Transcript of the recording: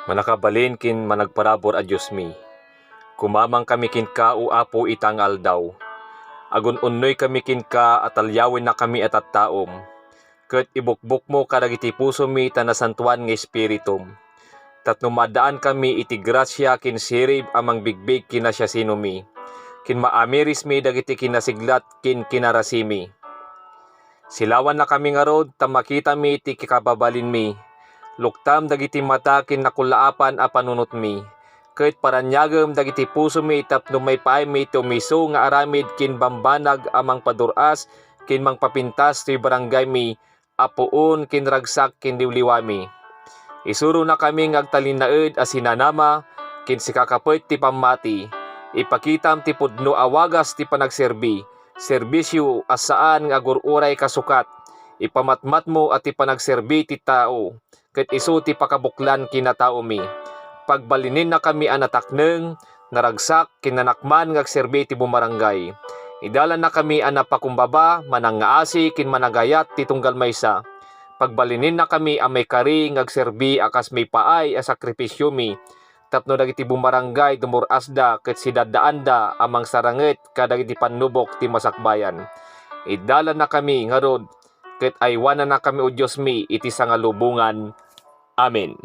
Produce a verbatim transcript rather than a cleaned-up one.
Mannakabalin ken managparabur a Diosmi, kumamangkami kenka, O Apo, ita nga aldaw. Agun-unnoykami kenka a talyawennakami a tattaom, ket ibukbokmo kadagiti pusomi ta nasantoan nga Espiritum, tapno maaddaankami iti grasia ken sirib a mangbigbig ken nasiasinomi, ken maamirismi dagiti kinasiglat ken kinarasimi. Silawannakami ngarud ta makitami ti kikababalinmi. Luktam dagiti mata ken nakulaapan a panunotmi, ket paraniagem dagiti pusomi tapno maipaaymi ti umisu nga aramid ken bambanag a mangpadur-as ken mangpapintas toy barangaymi a puon ken ragsak ken liwliwami. Isuronakami nga agtalinaed a sinanama ken sikakapet ti pammati. Ipakitam ti pudno a wagas ti panagserbi, serbisio a saan nga agur-uray kasukat. Ipamatmatmo a ti panagserbi ti tao ket isu ti pakabuklan kinataomi. Pagbalinnakami a natakneng, naragsak, ken nanakman nga agserbi ti bumarangay. Idalannakami a napakumbaba, manangngaasi, ken managayat ti tunggal maysa. Pagbalinnakami a maikari nga agserbi a kas maipaay a sakrifisiomi, tapno dagiti bumarangay dumur-asda ket sidaddaanda a mangsaranget kadagiti pannubok ti masakbayan. Idalannakami ngarud ket aywanannakami, O Diosmi, iti sangalubongan. Amen.